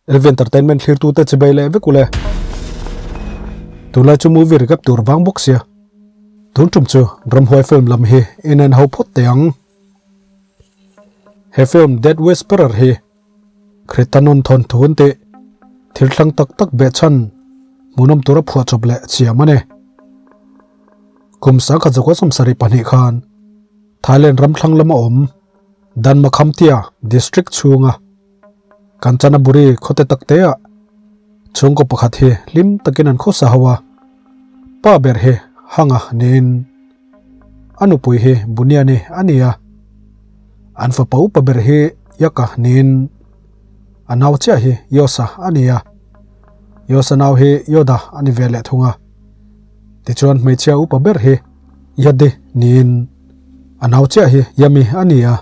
LV Entertainment thlirtute chibai leh vek ule. Tunlai chu movie recap tur vang bawk sia. Tun tum chu ramhuai film lam hi in en ho phawt teh ang. He film Dead Whisperer hi Kritanon thawnthu an tih thil thlang tak tak behchhan hmuhnawm tura phuahchawp leh chiam a ni. Kum sangkhat zakua 72 khan Thailand ram thlang lama awm Danmakhamtia district chhunga Kanchanaburi khawte takte ah chhungkaw pakhat hi hlim takin an khawsa ho a, pa ber hi Hanga niin a nupui hi Buniani a ni a, an fapa upa ber hi Yaka niin a nau chiah hi Yosa a ni a, Yosa nau hi Yoda a ni ve leh thung a, tichuan hmeichhia upa ber hi Yadi niin a nau chiah hi Yami a ni a.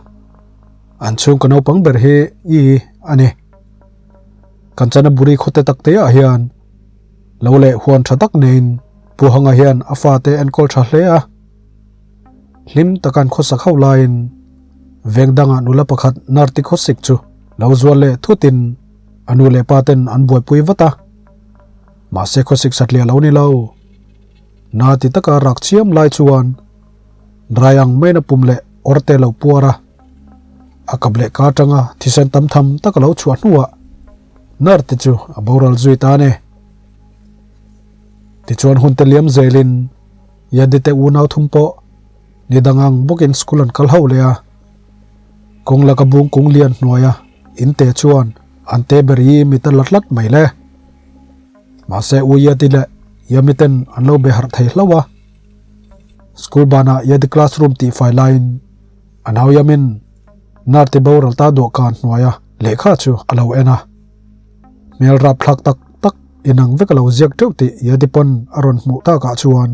An chhungkaw naupang ber hi i a ni. Kanchanaburi khawte tak te ah hian lo leh huan tha tak neiin Pu Hanga hian a fate enkawl tha hle a. Hlim taka an khawsak ho laiin veng dangah nula pakhat Narti khawsik chu lo zual leh thutin a nu leh pa ten an buaipui vat a. Mahse khawsik satliah lo ni lo. Na ti taka rak chiam lai chuan Rai ang maina pum leh awr te lo puar a, a kap leh ka atanga thisen tam tham tak a lo chhuah hnuah nar te chu a boral zui ta a ni. Tichuan hun te liam zelin Yadi te unau thum pawh ni dang ang bawkin school an kal ho leh a, kawng laka bung kung lian hnuaia in te chuan an te ber hi mit a la tlat mai le. Mahse U Yadi leh Yami ten an lo be harh thei hlauh a. School banah Yadi classroom tih fai laiin a nau Yamin Narte boral ta dawhkan hnuaia lehkha chu a lo en a. Hmel rap thlak tak tak inang vek a lo ziak teuh tih Yadi pawn a rawn hmuh takah chuan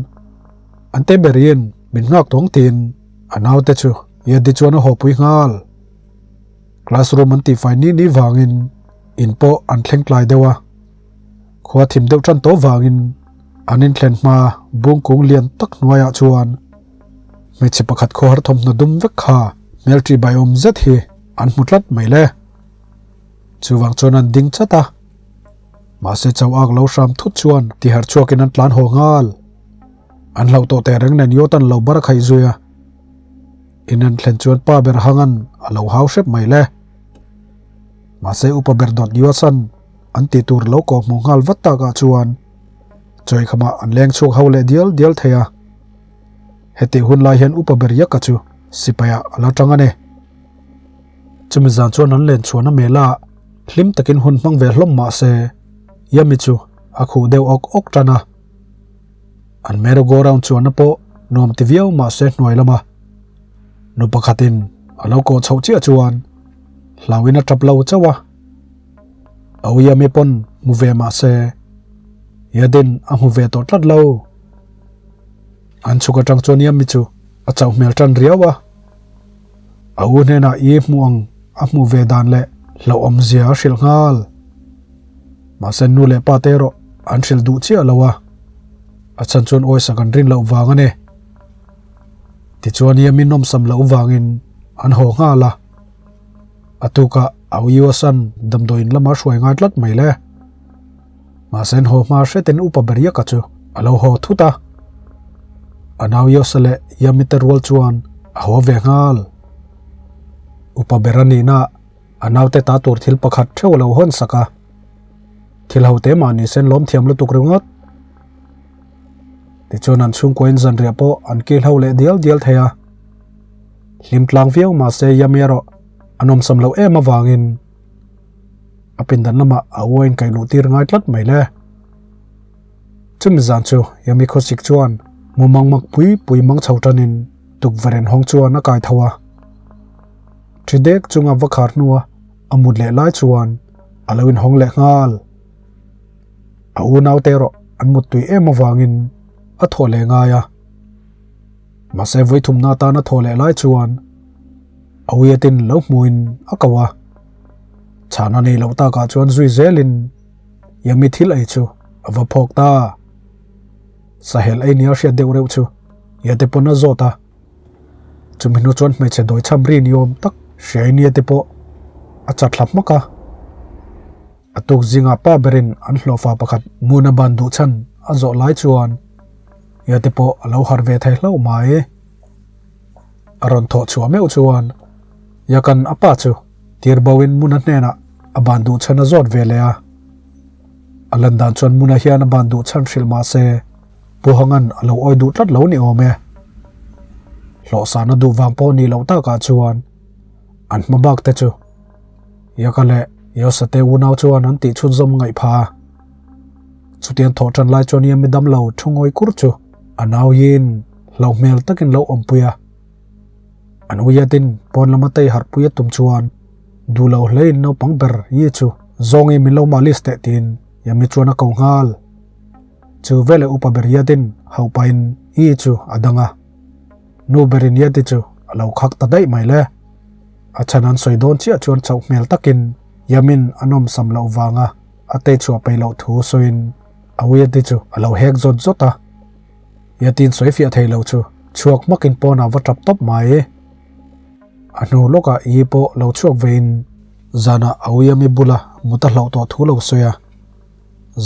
an te beriin min nghak tawng tiin a naute chu Yadi chuan a hawpui nghal. Classroom an tihfai ni ni vangin in pawh an thleng tlai deuh a. Khua thim deuh tan tawh vangin an inthlen hma bungkung lian tak hnuaiah chuan hmeichhe pakhat khawhar thawmhnaw dum vek kha hmelṭi baiawm zet hi an hmu tlat mai le. Chuvang chuan an ding chat a, mahse chau ak lo hram thut chuan tiharh chhuakin an tlan haw nghal. An hlauh tawh teh reng nen yawt an lo bar a khaih zui a, in an thlen chuan pa ber hangan a lo hau hrep mai le. Mahse upa ber dawt Yosan an tih tur lo kawh hmuh nghal vat takah chuan chawikhamah an leng chhuak ho leh dial dial thei a. Hetih hun lai hian upa ber Yaka chu sipaiah a la tang a ni. Chumi zan chuan an len chhuahna mela hlim takin hun hmang ve hlawm mah se Yami chu a khuh deuh awk awk tan a. An merry go round chuanna pawh nuam ti viau mah se hnuai lama nu pakhatin a lo kawh chhoh chiah chuan hlauin a tap lo chauh a. Awiami pawn hmu ve mah se Yadin a hmu ve tawh tlat lo. An chhuk atang chuan Yami chu a chauh hmel tan riau a. A u hnenah i hmuh ang a hmuh ve dan leh hlauhawm zia a hrilh nghal. Mahse nu leh pa te erawh an hrilh duh chiah lo a, a chhan chuan awisa kan rin loh vang a ni. Tichuan Yami nawmsam loh vangin an haw nghal a. A tukah a uiuasan damdawiin lama hruai ngai tlat mai le. Mahse an haw hma hretin upa Beriaka chu a lo haw thut a. A nau Yosa leh Yamite rual chuan a haw ve nghal. Upa ber a nihna a naute ta tur thil pakhat theuh a lo hawn sak a. Thil ho te mah ni sen lawm thiam lutuk ringawt. Tichuan an chhungkuain zanriah pawh an kil ho leh dial dial thei a. Hlim tlang viau mahse Yami erawh a nawmsam loh em avangin a pindan lamah a u a inkaih luh tir ngai tlat mai le. Chumi zan chu Yami khawsik chuan mumang mak pui pui mang chho tanin tukverh en hawng chuan a kai tho a. Thi dek chunga va khar hnua a mut leh lai chuan a lo inhawng leh nghal. A unaute erawh an muttui em avangin a thaw leh ngai a. Mahse vawi thumna atana thaw leh lai chuan a uiatin lo hmuin a ko a. Chhana nei loh takah chuan zui zelin Yami thil ei chu a va phawk ta. Sahel ei nia hriat deuh reuh chu Yate pawn a zawt a. Chumi hnu chuan hmeichhe dawi chham ri ni awm tak hriai nia te pawh a chat thla hmak a. A tuk zingah pa berin an hlawhfa pakhat Muna ban duh chhan a zawh lai chuan Yate pawh a lo harh ve thei hlauh mai. A rawn thawh chhuah meuh chuan Yakan a pa chu tir boin Muna hnenah a ban duh chhan a zawt ve leh a. A lan dan chuan Muna hian a ban duh chhan hrilh mah se Pu Hangan a lo awi duh tlat lo ni awm e. Hlawhsana duh vang pawh nih loh takah chuan an hma bak te chu Yaka leh Yosate unau chuan an tih chhunzawm ngaih pha a. Chutiang thawh tan lai chuan Yami dam lo thu ngawi kur chu a nauin hlauh hmel takin lo awmpui a. An uiatin pawn lama tei harhpui a tum chuan duh lo hlein naupang ber Yi chu zawngi min lo malis teh tiin Yami chuan a ko nghal. Chu veleh upa ber Yadin hauhpahin Yi chu a dang a. Nu berin Yadi chu a lo khak ta daih mai le. A chhan an sawi dawn chiah chuan chauh hmel takin Yamin a nawmsam loh vanga a te chhuah peih loh thu sawiin a Yadi chu a lo hek zawt zawt a. Yadin sawi fiah thei lo chu chhuak hmakin pawnah va tap tawp mai. A hnu lawkah Yi pawh lo chhuak vein zanah a Yami bula mut a hlauh tawh thu lo sawi a.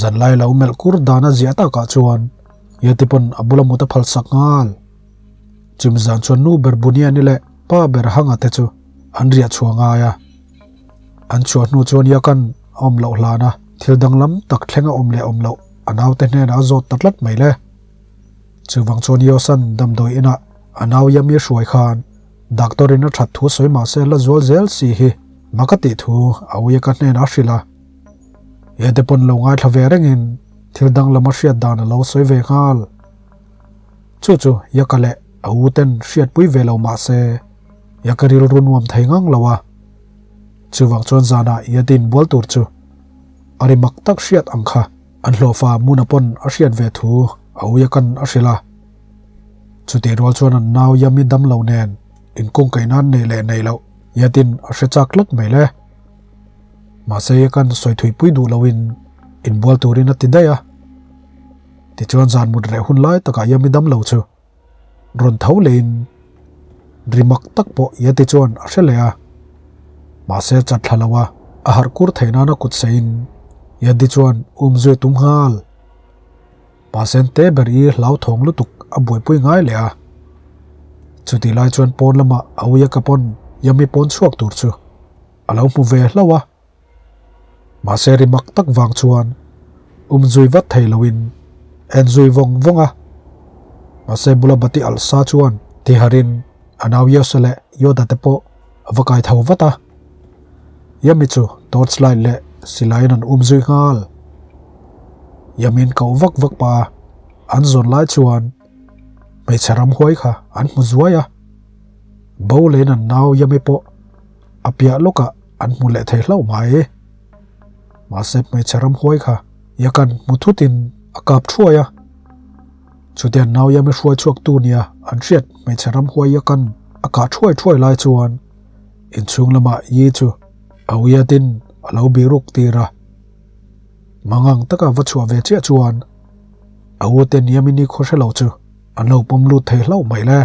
Zanlai lo melh kur dan a ziah takah chuan Yati pawn a bula mut a phal sak nghal. Chumi zan chuan nu ber Buniani leh pa ber Hanga te chu an riah chhuah ngai a. An chhuah hnu chuan Yakan a awm loh hlan a, thil danglam tak thleng a awm leh awm loh a naute hnenah a zawt ta tlat mai le. Chuvang chuan Yosan damdawi inah a nau Yami hruai khan doctor in a that thu sawi mah se la zual zel si hi mak a tih thu a Uyaka hnenah a hrilh a. He te pawn lo ngaithla ve rengin thil danglam a hriat dan a lo sawi ve nghal. Chu chu Yaka leh a u ten hriatpui ve lo mah se Yaka rilru nuam thei ngang lo a. Chuvang chuan zanah Yadin bual tur chu a ri mak tak hriat ang kha an hlawhfa Muna pawn a hriat ve thu a u Yakan a hrilh a. Chutih rual chuan an nau Yami dam lo nen inkungkaih nan nei leh nei loh Yadin a hre chak tlat mai le. Mahse Yakan sawi thuipui duh loin inbual turin a ti daih a. Tichuan zan mut reh hun lai takah Yami dam lo chu rawn tho lehin ri mak tak pawh Yeti chuan a hre leh a. Mahse chat thla lo a, a harh kur theih nana kut seiin Yeti chuan um zui tum nghal. Mahse te ber i hlauthawng lutuk a buaipui ngai leh a. Chutih lai chuan pawn lamah a uia ka pawn Yami pawn chhuak tur chu a lo hmu ve hlauh a. Mahse ri mak tak vang chuan um zui vat thei loin en zui vawng vawng a. Mahse bula bati alh sa chuan tiharin a nau Yose leh Yoda te pawh a va kai tho vat a. Yami chu torchlight leh silaiin an um zui nghal. Yami'n koh vak vak pa an zawn lai chuan hmeichhe ramhuai kha an hmu zuai a. Bo leiin an nau Yami pawh a piah lawkah an hmu leh thei hlauh mai. Mahse hmeichhe ramhuai kha Yakan hmu thutin a kap thuai a. Chutiang nau Yami hruai chhuak tu nia an hriat hmeichhe ramhuai Yakan a kah thuai thuai lai chuan inchhung lamah Yi chu a uiatin a lo biruk tir a. Mangang taka va chhuah ve chiah chuan a u te Yami ni khaw hre lo chu an lo pawm lut thei hlauh mai le.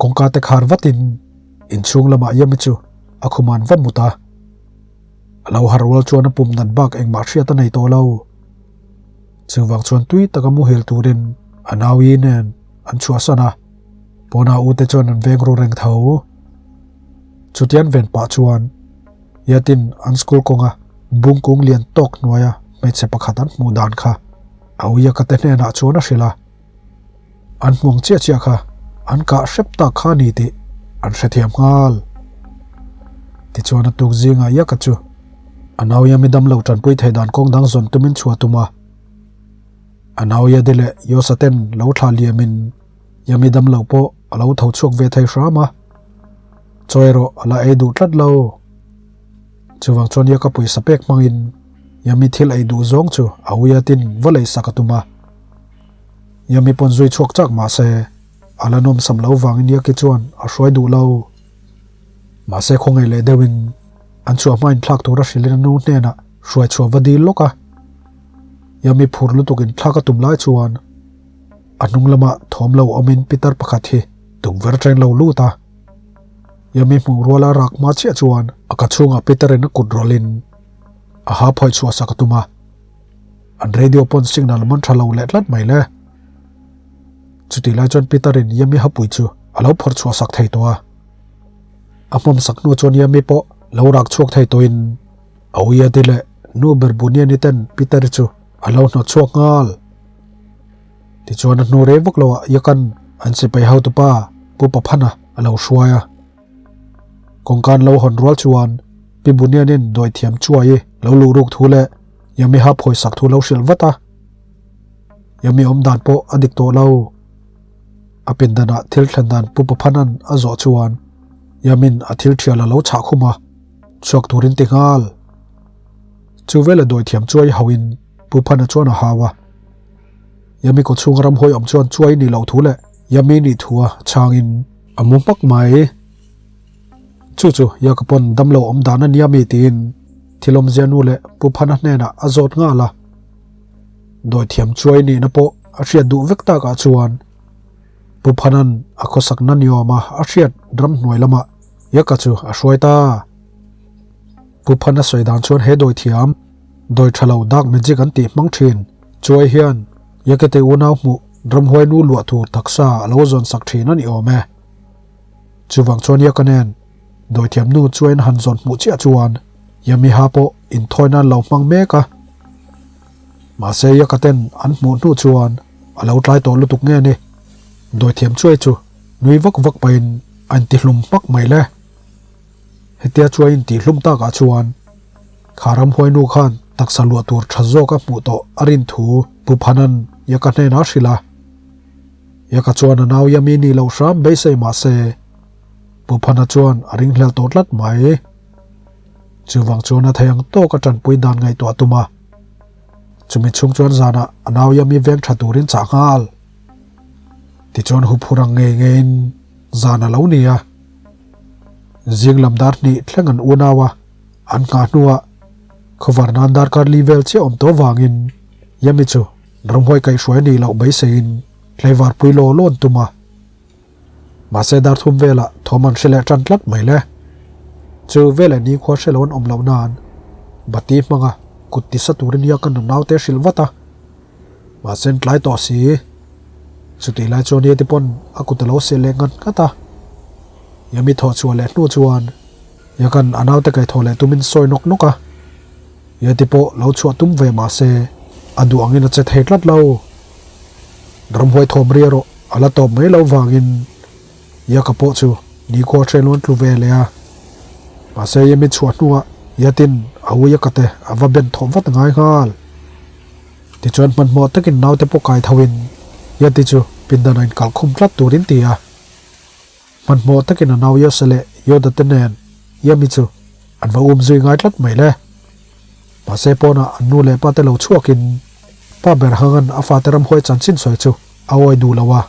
Kawngka te khar vatin inchhung lamah Yami chu a khuman va mut a. A lo har rual chuan a pum nat bak engmah hriat a nei tawh lo. Chuvang chuan tui taka muhil turin a nau Yi nen an chhuahsan a, pawna u te chuan an veng ru reng tho. Chutian ven pah chuan Yatin an school kawnga bungkung lian tawk hnuaia hmeichhe pakhat an hmuh dan kha a uiaka te hnenah chuan a hrilh a. An hmuang chiah chiah kha an kah hrep tak kha a ni tih an hrethiam nghal. Tichuan a tuk zingah Yaka chu a nauia mi damlo tanpui thei dan kawng dang zawn tumin chhuah tum a. A nauia de leh Yosa ten lo thla liamin Yami damlo pawh a lo tho chhuak ve thei hram a. Chaw erawh a la ei duh tlat lo. Chuvang chuan Yaka pawisa pek hmangin Yami thil ei duh zawng chu a uia tin va lei sak a tum a. Yami pawn zui chhuak chak mah se a la nawm sam lo vangin Yaki chuan a hruai duh lo. Mahse khawngaih leh deuhin an chhuah hma inthlak tur a hrilhin a nu hnenah hruai chhuah va dil lawk a. Yami phur lutuk inthlak a tum lai chuan a hnung lamah thawm lo awmin pitar pakhat hi tukverh atangin lo lut a. Yami hmuh ruala rak hma chiah chuan a ka chhungah pitar in a kut rawlhin. a ha phawi chhuah sak a tum a. An radio pawn signal man tha lo leh tlat mai le. Chutih lai chuan Peter-in Yami hapui chu a lo phawrh chhuah sak thei tawh a. A hmawm sak hnu chuan Yami pawh lo rak chhuak thei tawhin a uiadi leh nu ber Buniani ten Peter-i chu a lo hnawt chhuak nghal. Tichuan a hnu rei vak loah Yakan an sipai hotupa Pu Paphana a lo hruai a. Kawngkan lo hawn rual chuan Pi Bunianin dawithiam chuai lo luh ruk thu leh Yami ha phawisak thu lo hrilh vat a. Yami awm dan pawh a dik tawh lo. A pindanah thil thlen dan Pu Paphana'n a zawh chuan Yamin a thil thial a lo chhah khum a, chhuak turin ti nghal. Chu vela dawithiam chuai hauhin Pu Phana chuan a hau a. Yami kawchhunga ramhuai awm chuan chuai ni loh thu leh Yami nih thu a chhangin a mu hmak mai. Chu chu Yakapawn damlo awm dan a nia mi tiin thil awmzia nu leh Pu Phana hnenah a zawt nghal a. Dawithiam chuai nihna pawh a hriat duh vek takah chuan Pu Phana'n a khawsakna ni awma a hriat ramhnuai lamah Yaka chu a hruai ta. Pu Phana sawi dan chuan he dawithiam dawi tha lo dark magic an tih hmang thin chuai hian Yakete unau hmuh ramhuai nu luah tur taksa a lo zawn sak thin a ni awm e. Chuvang chuan Yaka nen dawithiam nu chuain han zawn hmuh chiah chuan Yamiha pawh inthawi nan lo hmang mek a. Mahse Yaka ten an hmuh hnu chuan a lo tlai tawh lutuk nge ni. Dawithiam chuai chu nui vak vak pahin a intihlum hmak mai le. Hetia chuai intihlum takah chuan kha ramhuai nu khan taksa luah tur tha zawk a hmuh tawh a rin thu Pu Phanan Yaka hnenah a hrilh a. Yaka chuan a nau Yami ni loh hram beisei mah se Pu Phana chuan a ringhlel tawh tlat mai. Chuvang chuan a thei ang tawk a tanpui dan ngaihtuah a tum a. Chumi chhung chuan zanah a nau Yami veng tha turin chah nghal. Tichuan huphur ang ngei ngeiin zan a lo ni a. Zing lam dar hnih thleng an unau a, an nghah hnuah khawvar nan darkar li vel chiah awm tawh vangin Yami chu ramhuai kaihhruai a nih loh beiseiin hlaivar pui law law an tum a. Mahse dar thum velah thawm an hre leh tan tlat mai le. Chu veleh nikhua hre lo an awm loh nan bati hmanga kut tisa turin nia ka nunau te hrilh vat a. Mahse an tlai tawh si. Chutih lai chuan Yeti pawn a kut a lo seh leh ngat ngat a. Yami thawh chhuah leh hnu chuan Yakan a naute kaihthawh leh tumin sawi nawk nawk a. Yeti pawh lo chhuah tum ve mahse a duh angin a che thei tlat lo. Ramhuai thawm ri erawh a la tawp mai loh vangin Yaka pawh chu nikhua hre luan tlu ve leh a. Mahse Yami chhuah hnuah Yatin a u Yaka te a va ben thawh vat ngai nghal. Tichuan hmanhmawh takin naute pawh kai thoin Yati chu pindan a inkalh khum tlat turin ti a. Hmanhmawh takin a nau Yose leh Yoda te nen Yami chu an va um zui ngai tlat mai le. Mahse pawnah an nu leh pa te lo chhuakin pa ber hangan a fate ramhuai chanchin sawi chu a awi duh lo a.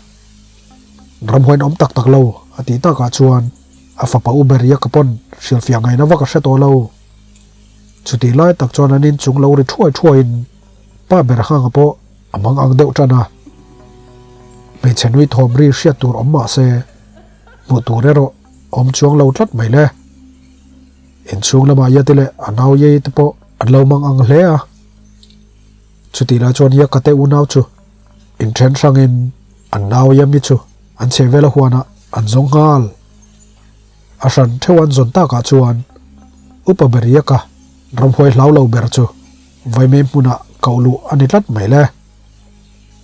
Ramhuaiin awm tak tak lo a tih takah chuan a fapa u ber Yaka pawn hrilhfiah ngaihna vak a hre tawh lo. Chutih lai tak chuan an inchung lo ri thuai thuaiin pa ber hanga pawh a mang ang deuh tan a. Hmeichhe nui thawm ri hriat tur awm mah se hmuh tur erawh awm chuang lo tlat mai le. Inchhung lamah Yati leh a nau Yei te pawh an lo mang ang hle a. Chutih lai chuan Yaka te unau chu inthen hrangin an nau Yami chu an chhehvel a huanah an zawng nghal. A hran theuh an zawn takah chuan Upa ber Yaka ramhuai hlau lo ber chu Vaimei hmunah koh luh a ni tlat mai le.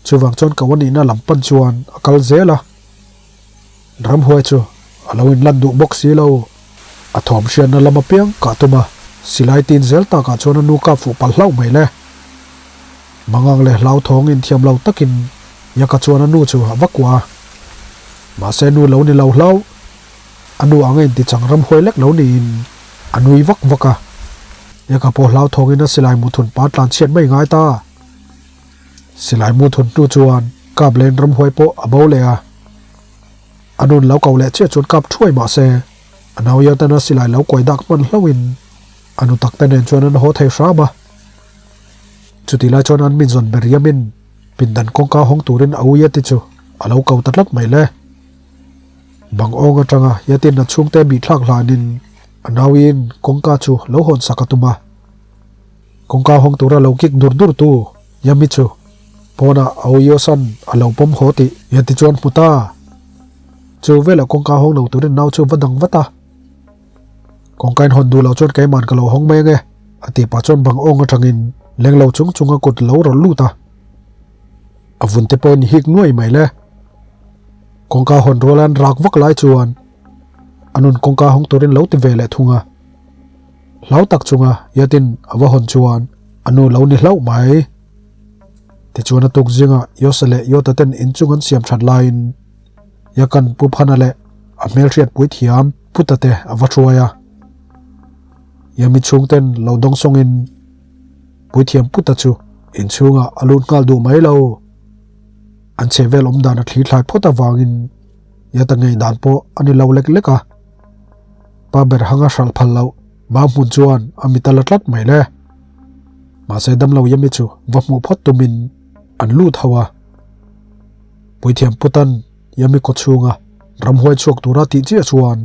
Chuvang chuan koh a nihna lam pan chuan a kal zel a. Ramhuai chu a lo inlan duh bawk si lo. A thawm hriatna lam apiang kah tum a, silai tin zel takah chuan a nu kap fuh palh hlauh mai le. Mangang leh hlauthawng inthiam lo takin Yaka chuan a nu chu a va kuah a. Mahse nu lo ni lo hlauh. A nu anga intichang ramhuai lek lo niin a nui vak vak a. Yaka pawh hlauthawngin a silai mu thun pa tlan chhiat mai ngai ta. Silai mu thun hnu chuan kap len ramhuai pawh a bo leh a. A nun lo ko leh chiah chuan kap thuai mah se, a nau Yatana silai lo kuai dak hman hlauhin a nu takte nen chuan an haw thei hram a. Chutih lai chuan an min zawn ber riamin pindan kawngka hawng turin a ui a ti chu a lo ko ta tlat mai le. Bang awng atanga Yatin a chhungte bihthlak hlanin a nauin kawngka chu lo hawn sak a tum a. Kawngka hawng tura lo kik dur dur tu Yami chu pawnah a uiosan a lo pawm haw tih Yati chuan hmu ta. Chu velah kawngka hawng lo turin nau chu va dang vat a. Kawngka in hawn duh loh chuan keimahn ka lo hawng mai ange a tih pah chuan bang awng atangin leng lo chung chung a kut lo rawn lut a. A vun te pawh a ni hik nuai mai le. Kawngka hawn rual an rak vak lai chuan a nun kawngka hawng turin lo ti ve leh thung a. Hlau tak chunga Yatin a va hawn chuan a nu lo ni hlauh mai. Tichuan a tuk zingah Yosa leh Yota ten inchung an siam that laiin Yakan Pu Phana leh a hmelhriat pui thiam Puta te a va hruai a. Yami chhungten lo dawng sawngin Puithiam Puta chu inchhungah a lut nghal duh mai lo. An chhehvel awm dan a thli thlai phawt avangin Yata ngei dan pawh a ni lo lek lek a. Pa ber hanga hralh phal loh Mau hmun chuan a mit a la tlat mai le. Mahse damlo Yami chu va hmuh phawt tumin an lut ho a. Puithiam Putan Yami kaw chhunga ramhuai chhuak tura tih chiah chuan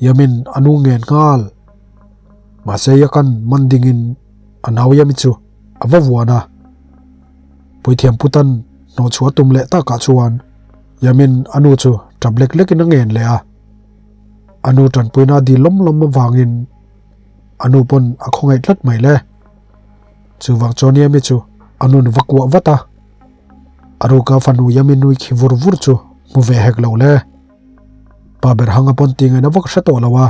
Yamin a nu ngen nghal. Mahse Yakan man dingin a nau Yami chu a va vuan a. Puithiam Putan hnawhchhuah tum leh takah chuan Yamin a nu chu tap lek lekin a ngen leh a. A nu tanpuina dil lawm lawm avangin a nu pawn a khawngaih tlat mai le. Chuvang chuan Yami chu a nun va kuah vat a. A ruka fanu Yami nui khi vur vur chu hmu ve hek lo le. Pa ber hanga pawn ti ngaihna vak hre tawh lo a.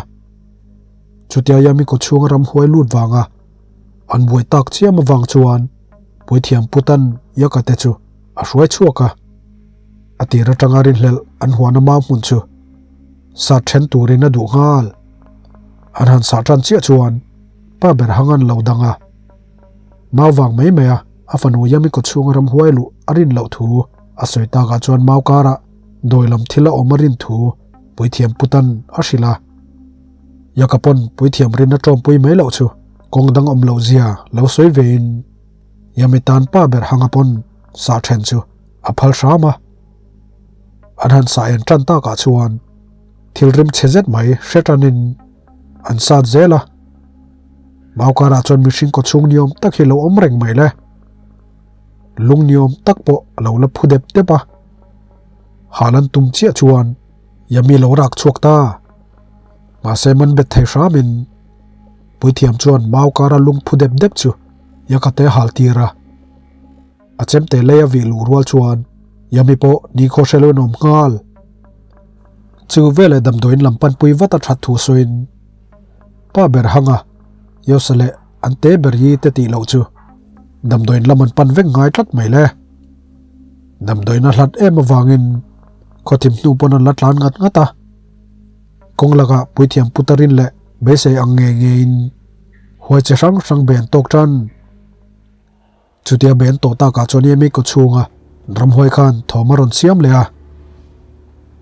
Chutia Yami kaw chhunga ramhuai lut vanga an buai tak chiam avang chuan Puithiam Putan Yaka te chu a hruai chhuak a. A tir atanga rinhlelh an huana mau hmun chu sat then turin a duh nghal. An han sah tan chiah chuan pa ber hang an lo dang a. Mau vang mai mai a a fanu Yami kaw chhunga ramhuai luh a rin loh thu a sawi takah chuan mau karah dawi lam thil a awm a rin thu Puithiam Putan a hrilh a. Yaka pawn Puithiam rin a tawmpui mai loh chu kawng dang awm loh zia lo sawi vein Yami tan pa ber hanga pawn sah then chu a phal hram a. An han sah en tan takah chuan thil rim chhe zet mai hre tanin an sat zel a. Mau karah chuan mihring kaw chhung niawm tak hi lo awm reng mai le. Lung niawm tak pawh a lo la phu dep dep a. Hal an tum chiah chuan Yami lo rak chhuak ta. Mahse man bet thei hramin Puithiam chuan mau kara lung phu dep dep chu Yakate hal tir a. A chemte lei a vih luh rual chuan Yami pawh nikhaw hre lo in awm nghal. Chu veleh damdawiin lam panpui vat a that thu sawiin pa ber hanga Yosa leh an te ber hi te tih loh chu damdawiin lam an pan vek ngai tlat mai le. Damdawiin a hlat em avangin khawthim hnu pawn an la tlan ngat ngat a. Kawng lakah puithiam putarin leh beisei ang ngei ngeiin huai che hrang hrang ben tawk tan. Chutia ben tawh takah chuan Yemi kaw chhunga ramhuai khan thawm a rawn siam leh a.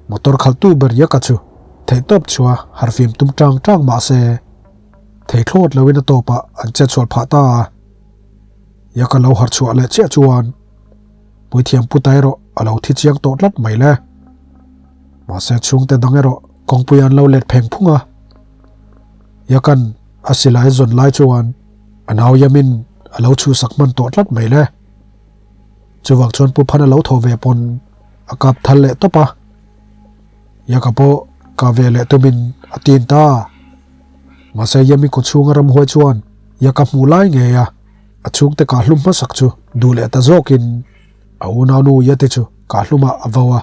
Motor khalhtu ber Yaka chu theihtawp chua harfim tum tang tang mah se thei thlawt loin a tawpah an chet chhuah phah ta a. Yaka lo harh chhuah leh chiah chuan Puithiam Puta erawh a lo thi chiang tawh tlat mai le. Mahse chhungte dang erawh kawngpui an lo let pheng phung a. Yakan a silai zawn lai chuan A nau Yamin a lo chhuhsak hman tawh tlat mai le. Chuvang chuan Pu Phana lo thaw ve pawn a kap thal leh tawp a. Yaka pawh ka ve leh tumin a tin ta. Mahse Yami kaw chhunga ramhuai chuan Yaka hmuh lai ngei a, a chhungte kah hlum hmasak chu duh leh ta zawkin a unaunu Yate chu kah hlumah a vo a.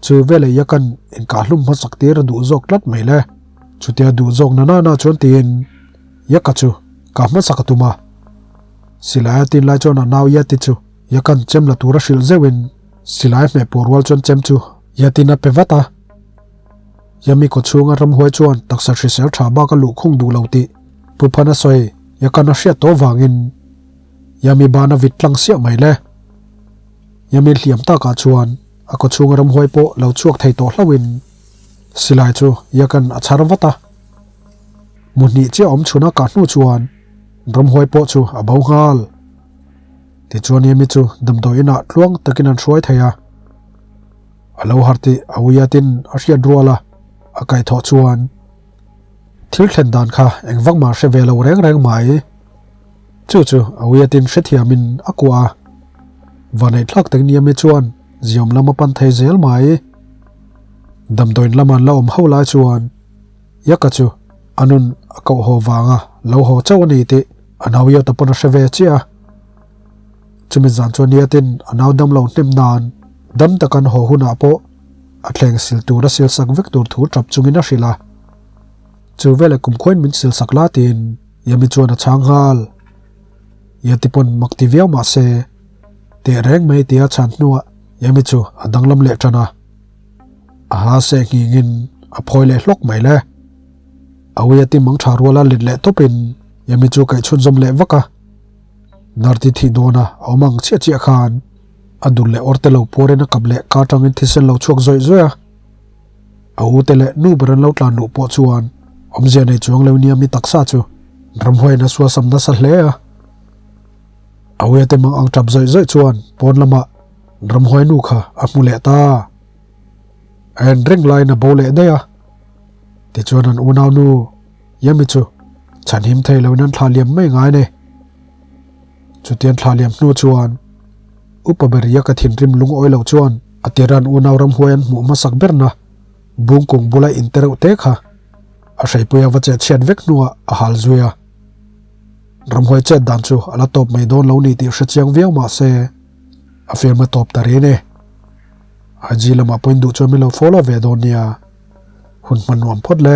Chu veleh Yakan inkah hlum hmasak tir a duh zawk tlat mai le. Chutia duh zawk na na na chuan tiin Yaka chu ka hmasa ka tum a. Silai a tin lai chuan a nau Yati chu Yakan chem la tur a hrilh zeuhin silai hmeh pawh rual chuan chem chu Yatin a pe vat a. Yami kaw chhunga ramhuai chuan taksa hrisel tha bak a luh khung duh lo tih Pu Phana sawi Yakan a hriat tawh vangin Yami ban a vit tlang siah mai le. Yami hliam takah chuan a kaw chhunga ramhuai pawh lo chhuak thei tawh hlauhin silai chu Yakan a chhar vat a. Mu hnih chiah awm chhun a kah hnu chuan ramhuai pawh chu a bo nghal. Tichuan Yemi chu damdawi inah tluang takin an hruai thei a. A lo harh tih a uiatin a hriat rual a, a kaihthawh chuan thil thlen dan kha engvak mah hre ve lo reng reng mai. Chu chu a uiatin hrethiamin a kuah a. Vaneihthlak tak niame chuan ziawm lam a pan thei zel mai. Damdawiin lama an la awm ho lai chuan Yaka chu a nun a koh haw vanga lo haw chauh a ni tih a nau Yota pawn a hre ve chiah a. Chumi zan chuan Yatin a nau dam lo hnem nan dam taka an haw hunah pawh a thleng sil tur a sil sak vek tur thu tap chungin a hrilh a. Chu veleh kumkhuain min sil sak la tiin Yami chuan a chhang nghal. Yati pawn mak ti viau mah se, teh reng mai tia chhan hnuah Yami chu a danglam leh tan a. A ha seh nghingin a phawi leh hlawk mai le. A ui a ti mang tha ruala let leh tawpin Yami chu kaih chhunzawm leh vak a. Narti thih dawna a awm ang chiah chiah khan a dul leh awr te lo puarin a kap leh ka atangin thisen lo chhuak zawih zawih a. A u te leh nu ber an lo tlan luh pawh chuan awmzia nei chuang lo nia mi taksa chu ramhuaiin a suasam nasa hle a. A uia te mang ang tap zawih zawih chuan pawn lamah ramhuai nu kha a hmu leh ta. A en reng laiin a bo leh daih a. Tichuan an unau nu Yami chu chhanhim thei loin an thlah liam mai ngai a ni. Chutian thlah liam hnu chuan Upa Beria ka thinrim lungawi lo chuan a tiran unau ramhuai an hmuh hmasak berna bungkung bula inte reuh te kha a hreipuia va chet chhiat vek hnuah a hal zui a. Ramhuai chet dan chu a la tawp mai dawn lo ni tih hre chiang viau mah se a film a tawp ta rin e. IG lamah pawhin duh chuan min lo follow ve dawn nia. Hun hman nuam phawt le.